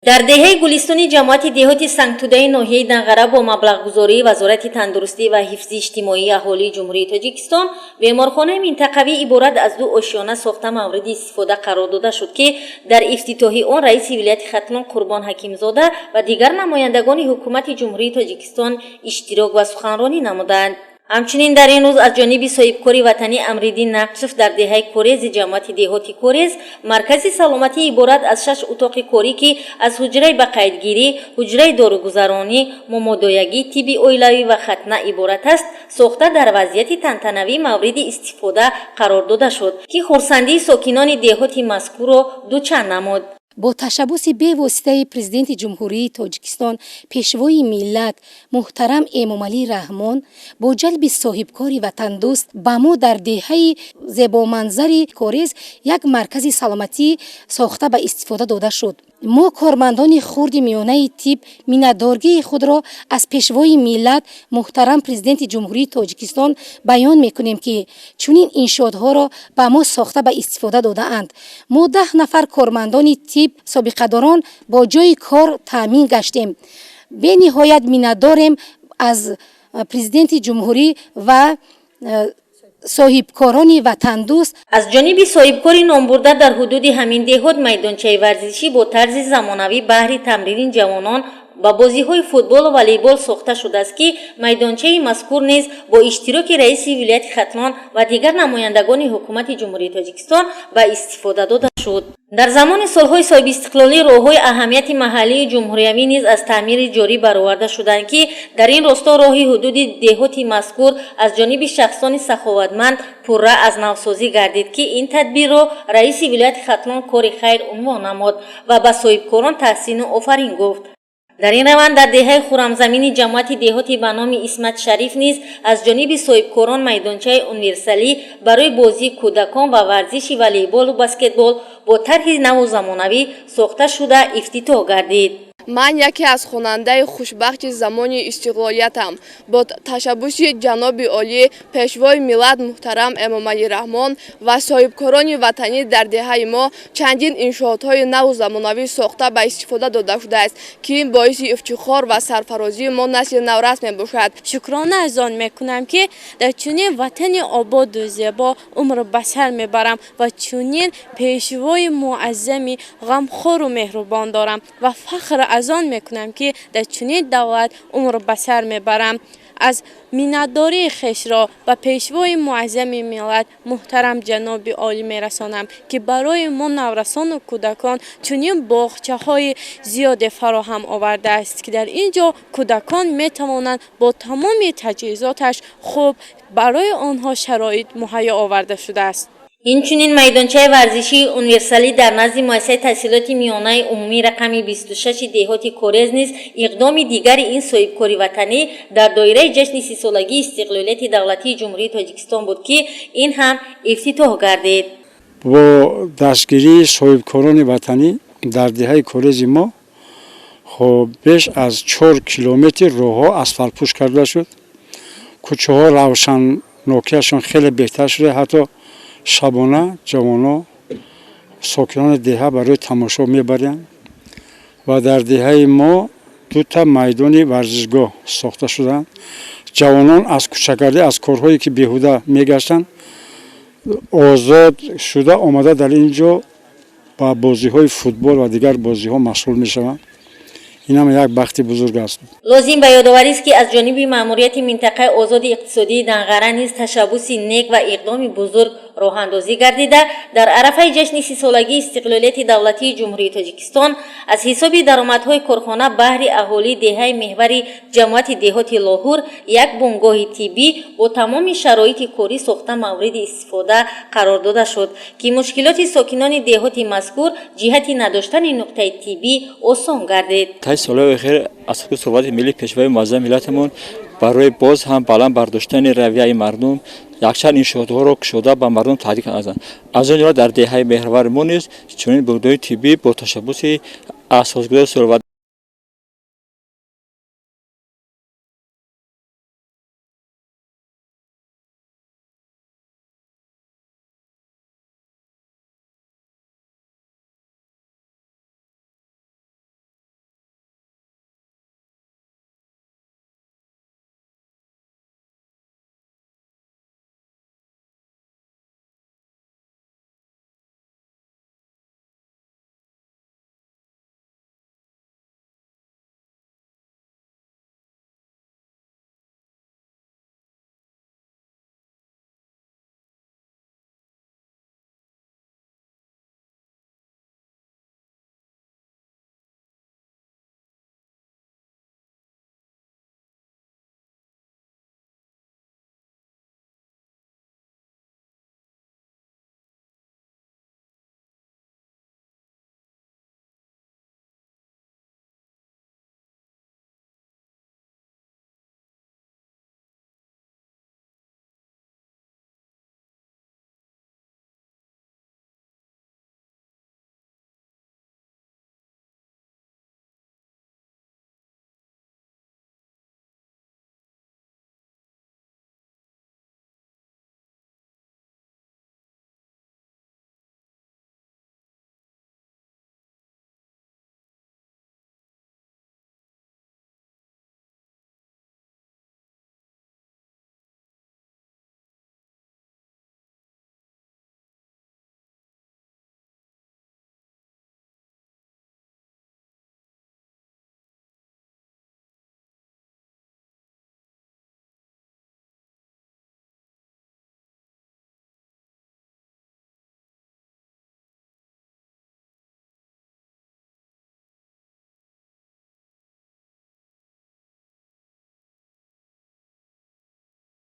Дар деҳаи Гулистони ҷамоати деҳоти Сангтудаи ноҳияи Данғара бо маблағгузории Вазорати тандурустӣ ва ҳифзи иҷтимоии аҳолии Ҷумҳурии Тоҷикистон беморхонаи минтақавӣ иборат аз ду ошёна сохта мавриди истифода қарор дода шуд, ки дар ифтитоҳи он раиси вилояти Хатлон Қурбон Ҳакимзода ва дигар намояндагони ҳукумати Ҷумҳурии Тоҷикистон иштирок ва суханронӣ намуданд. Ҳамчунин дар ин рӯз аз ҷониби соҳибкори ватанӣ Амриддин Нақшев дар деҳаи Корези ҷамоати деҳоти Корез маркази саломатӣ иборат аз шаш утоқи корӣ, ки аз ҳуҷраи ба қайдгирӣ, ҳуҷраи дорӯгузаронӣ, момодоягӣ, тибби оилавӣ ва хатна иборат аст, сохта дар вазъияти тантанавӣ мавриди истифода қарор дода шуд, ки хурсандии сокинони деҳоти мазкурро дучанд намуд. Бо ташаббуси бевоситаи Президенти Ҷумҳурии Тоҷикистон, Пешвои миллат муҳтарам Эмомалӣ Раҳмон, бо ҷалби соҳибкори ватандӯст ба мо дар деҳаи зебоманзари Корез як маркази саломатӣ сохта ба истифода дода шуд. Мо, кормандони хурди миёнаи тиб, миннатдоргии худро аз Пешвои миллат, муҳтарам Президенти Ҷумҳурии Тоҷикистон баён мекунем, ки чунин иншоотҳоро ба мо сохта ба истифода додаанд. Мо, 10 нафар кормандони тиб собиқадорон, бо ҷойи кор таъмин гаштем. Бениҳоят миннатдорем аз Президенти ҷумҳурӣ ва соҳибкорони ватандӯст. Аз ҷониби соҳибкори номбурда дар ҳудуди ҳамин деҳот майдончаи варзишӣ бо тарзи замонавӣ баҳри тамрини ҷавонон ба бозиҳои футболу волейбол сохта шудааст, ки майдончаи мазкур низ бо иштироки раиси вилояти Хатлон ва дигар намояндагони ҳукумати Ҷумҳурии Тоҷикистон ба истифода дода шуд. Дар замони солҳои соҳибистиқлолӣ роҳҳои аҳамияти маҳаллию ҷумҳуриявӣ низ аз таъмири ҷорӣ бароварда шуданд, ки дар ин росто роҳи ҳудуди деҳоти мазкур аз ҷониби шахсони саховатманд пурра аз навсозӣ гардид, ки ин тадбирро раиси вилояти Хатлон кори хайр унвон намуд ва ба соҳибкорон таҳсину офарин гуфт. Дар ин раванд дар деҳаи Хуррамзамини ҷамоати деҳоти ба номи Исмат Шариф низ аз ҷониби соҳибкорон майдончаи универсалӣ барои бозии кӯдакон ва варзиши волейболу баскетбол бо тарҳи наву замонавӣ сохта шуда ифтитоҳ гардид. Ман яке аз хонандаи хушбахти замони истиқлолиятам. Бо ташаббуси ҷаноби олӣ, Пешвои миллат муҳтарам Эмомалӣ Раҳмон ва соҳибкорони ватанӣ дар деҳаи мо чандин иншоотҳои наву замонавӣ сохта ба истифода дода шудааст, ки ин боиси ифтихор ва сарфарозии мо, насли наврас, мебошад. Шукрона аз он мекунам, ки дар чунин ватани ободу зебо умр ба сар мебарам ва чунин пешвои муаззами ғамхору меҳрубон дорам ва фахр аз он мекунам, ки дар чунин давлат умр ба сар мебарам. Аз миннатдории хешро ба Пешвои муаззами миллат муҳтарам ҷаноби олӣ мерасонам, ки барои мо, наврасону кӯдакон, чунин боғчаҳои зиёде фароҳам овардааст, ки дар ин ҷо кӯдакон метавонанд бо тамоми таҷҳизоташ хуб барои онҳо шароит муҳайё оварда шудааст. Инчунин майдончаи варзишии универсалӣ дар назди муассисаи таҳсилоти миёнаи умумӣ рақами 26 деҳоти Корез низ иқдоми дигари ин соҳибкори ватанӣ дар доираи ҷашни 30-солагии истиқлолияти давлатии Ҷумҳурии Тоҷикистон буд, ки ин ҳам ифтитоҳ гардид. Бо дастгирии соҳибкорони ватанӣ дар деҳаи Корези мо, хоб, беш аз 4 километр роҳҳо асфалтпӯш карда шуд, кӯчаҳо равшаннокиашон хеле беҳтар шуда, ҳатто шабона ҷавонон, сокинони деҳа барои тамошо мебаранд. Ва дар деҳаи мо дута майдони варзишгоҳ сохта шуданд. Ҷавонон аз кӯчагардӣ, аз корҳое ки беҳуда мегаштанд, озод шуда омада, дар ин ҷо ба бозиҳои футбол ва дигар бозиҳо машғул мешаванд. Ин ҳам як бахти бузург аст. Лозим ба ёдоварист, ки аз ҷониби маъмурияти минтақаи озоди иқтисодии Данғара низ ташаббуси нек ва иқдоми бузург роҳандозӣ гардида, дар арафаи ҷашни 30-солагии истиқлолияти давлатии Ҷумҳурии Тоҷикистон аз ҳисоби даромадҳои корхона баҳри аҳолии деҳаи меҳвари ҷамоати деҳоти Лоҳур як бунгоҳи тиббӣ бо тамоми шароити корӣ сохта мавриди истифода қарор дода шуд, ки мушкилоти сокинони деҳоти мазкур ҷиҳати надоштани нуқтаи тиббӣ осон гардид. Таи солҳои охир асоси сулҳу миллӣ, Пешвои муаззами миллатамон барои боз ҳам баланд бардоштани равияи мардум якчанд иншоотҳоро кушода ба мардум таъдид карданд. Аз он ҷумла дар деҳаи меҳрвари мо низ чунин бунгоҳи тиббӣ бо ташаббуси асосгузори сулҳу